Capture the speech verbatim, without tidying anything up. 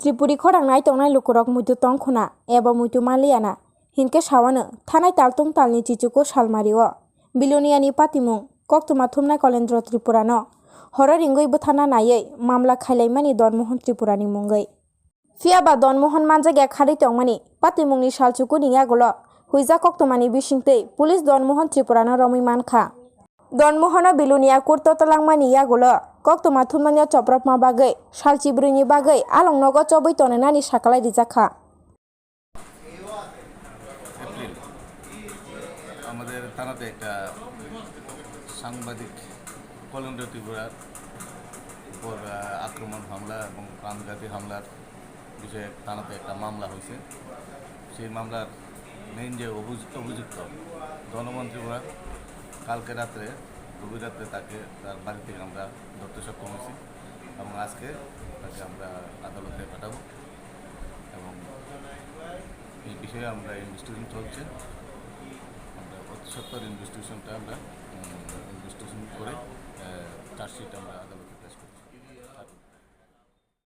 Tripuri khorang nai tongnai lukurok muitu tong khuna eba muitu manliya na hinkhe sawano thanai taltung talni chichuko salmario. Biloniani patimung koktwma thumnai Kolendro Tripurano horo ringwi bwtharna naiwi mamla khailaimani Donmohon Tripurani mungwi. Phiya ba Donmohon manjakya kharwi tongmani patimungni salchukuni yagulo huijak koktwmani bisingtwi police Donmohon Tripurano romwi mankha. Donmohono Bilonia court-o twlangmani yagulo koktwma thumnani chopropma bagwi salchibrwini bagwi along nogo chobwi tongnani sakalai rijakkha. April আমাদের থানাতে একটা সাংবাদিক কলেন্দ্র ত্রিপুরার উপর আহ, আক্রমণ হামলা এবং প্রাণঘাতী হামলার বিষয়ে থানাতে একটা মামলা হয়েছে। সেই মামলার মেইন যে অভিযু- অভিযুক্ত ধনমন ত্রিপুরা, কালকে রাত্রে, গভীর রাত্রে তাকে তার বাড়ি থেকে আমরা ধরতে সক্ষম হয়েছি এবং আজকে তাকে আমরা আদালতে পাঠাবো এবং এই বিষয়ে আমরা ইনভেস্টিগেশন চলছে। আমরা অতি সত্বর ইনভেস্টিগেশনটা আমরা ইনভেস্টিগেশন করে চার্জশিট আমরা আদালতে